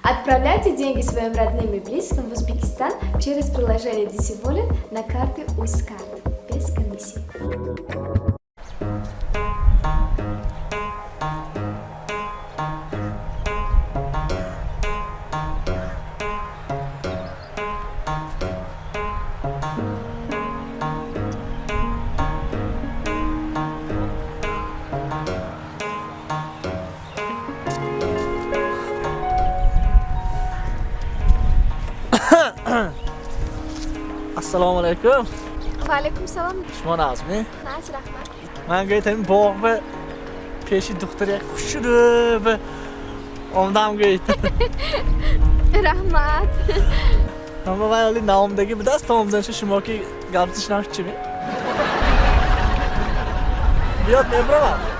Отправляйте деньги своим родным и близким в Узбекистан через приложение DC Wallet на карты Uzcard без комиссии. Assalomu alaykum. Va alaykum salom. Шумо нағзми? Нағз, раҳмат. Ман гӯед, ҳамин боғ ба пеши духтар як хушрӯ ба омдам гӯед. Раҳмат. Ҳама вай оли наомдагӣ будааст, то омданша шумо ки гап зишнам чими? Биёд, мебравам.